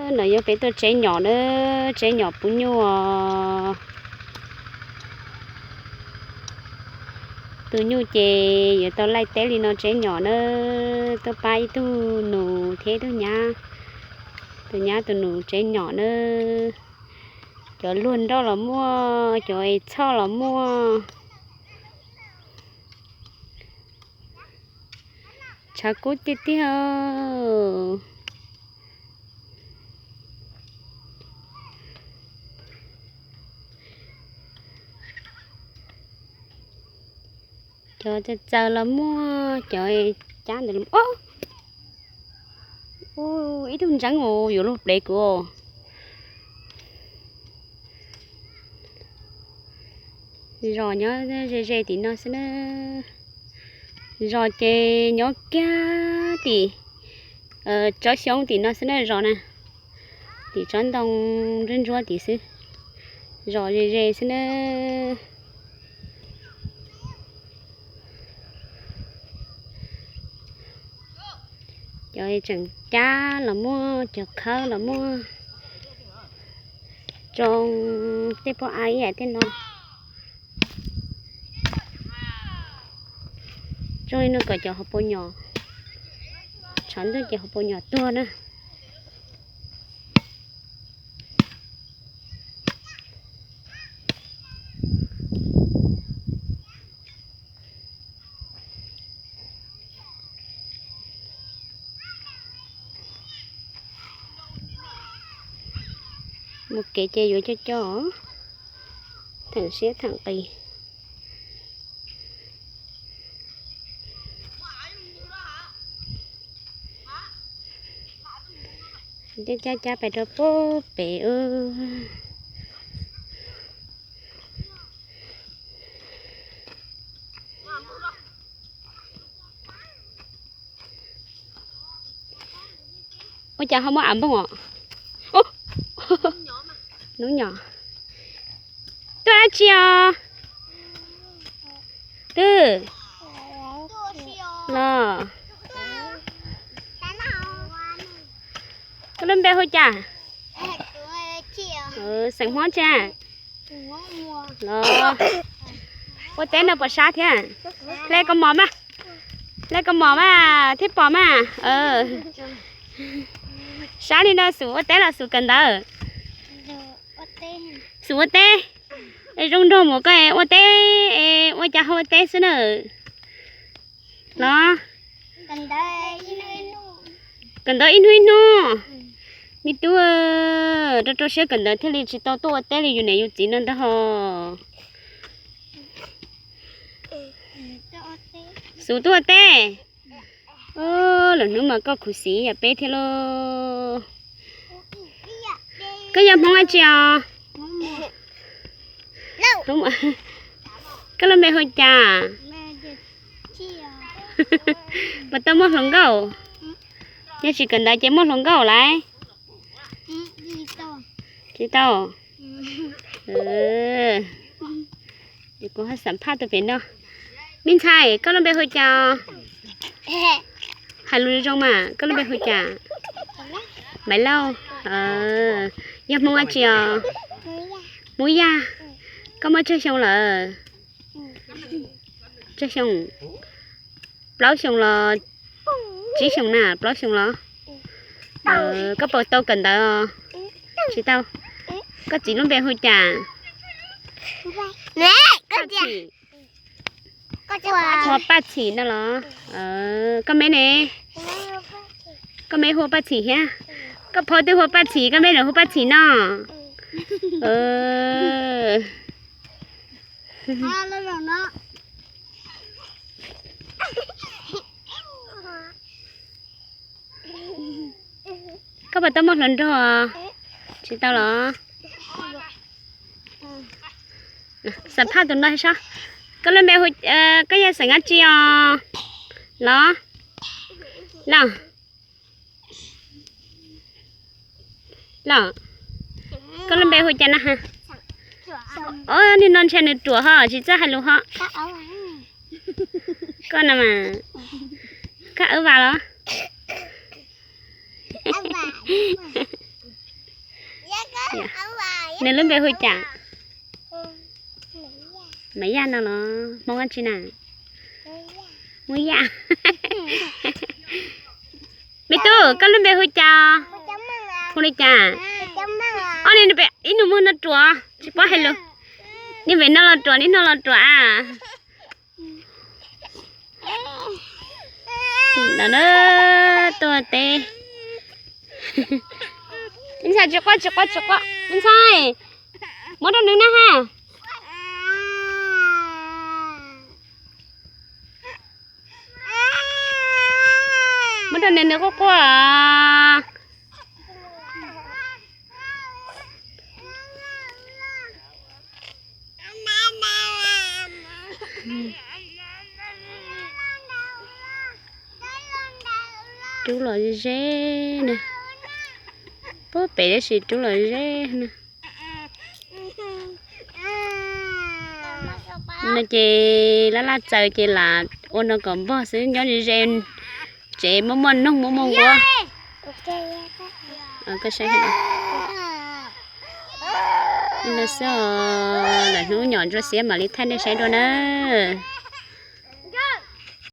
No yog peb tuaj tseb nyom na, tseb nyom puv nyuj os. Tus nyuj ces yuav tau laij teb li no tseb nyom na. Tuaj pab ib tug nus thiab ib tug nyab, tus nyab tus nus tseb nyom na. Cov luag nroj los muaj, cov es txhoj los muaj. Tshav kub tiag tiag. Cov txawv txawv los muaj, cov cab ntawd los. Ib tug ntseeb uas yuav luag plev kuv. Zos nyob ze ze tim no xwb na. Zos ces nyob kiag tim tsob xyoob tim no xwb na zos na. Tim tsob ntoo ntsuab ntsuab tim xwb. Zos ze ze xwb na. Cov tseem cab los muaj, cov khawb los muaj. Tsoo tej pob av ib yam tej no. Tsoo li no kom cov hauv paus nyom, tshav ntuj ces hauv paus nyom tuag na. Mus kev ces yuav coj coj, theem siab theem qis. Cab cab cab pais rau pem. Ua cas ho muaj av npoo os? Hnub nyom. Tuaj dab tsi os? Twb los. Koj lub npe hu cas? Xeem Hmoob tsi? Los ua teb no puas sab thiab? Hle kaus mom mas, hle kaus mom mas thiaj pom mas. Sab li no xub ua teb los xub kawm ntawv? Xub ua teb. Es zoo nraug mus koj ua teb, ua cas ho ua teb xwb na? Los kawm ntawv ib hnub ib hnub. Me tub, rau rau siab kawm ntawv thiaj li tsis tau tuaj ua teb li yus niam yus txiv no ntag hos. Xub tuaj ua teb. Lwm hnub mas koj khuv xim yam peb thiab lauj. Koj yog Hmoob dab tsi os? Koj lub npe hu cas? Puas tau muaj hluas nkauj? Yog tsis kawm ntawv ces muaj hluas nkauj lauj? Tsis tau. Kuv ho xam phaj tus pem no. Me ntxhais, koj lub npe hu cas? Hais lus zoo mas, koj lub npe hu cas? Maiv Lauj. Yog Hmoob dab tsi os? Hmoob Yaj. Koj muaj tsawg xyoo lawm? Tsawg xyoo? Plaub xyoo los tsib xyoo na, plaub xyoo los? Koj puas tau kawm ntawv os? Tsis tau. Koj txiv lub npe hu cas? Hu Paj Txhim no los? Koj me ne? Koj me hu Paj Txhim thiab. Koj phauj twb hu Paj Txhim, koj me lawm hu Paj Txhim no. Koj puas tau muaj hluas nraug? Tsis tau los? Xam phaj tus no saib. Koj lub npe hu, koj yog xeem dab tsi os? Los? Los? Los? Koj lub npe hu cas na? Os, nim no ntshe nws ruam ho tsis txawj hais lus ho. Koj no mas, koj Ab Vas los? Nws lub npe hu cas? Maiv Yaj no los Hmoob dab tsi na? Hmoob Yaj. Me tub, koj lub npe hu cas? Hu li cas? Ob, ib nus muag no ruam, tsis paub hais lus. Niag pem no los ruam, niag no los ruam a. Ntawm na, tuaj teb. Ntxhais tsis quaj, tsis quaj, tsis quaj. Ntxhais, muab rau nws na ha. Muab rau nws, nws quaj quaj. Rub los ze na. Puag pem tab sis rub los ze na. No ces laj laj txaws ces lam ua no kom npog xwb, nyob ze ze, tsev muaj muaj noog muaj muaj nquab. Koj saib no xwb os, lwm hnub nyom ntsuab xiab mam li thaij nej saib dua nawb.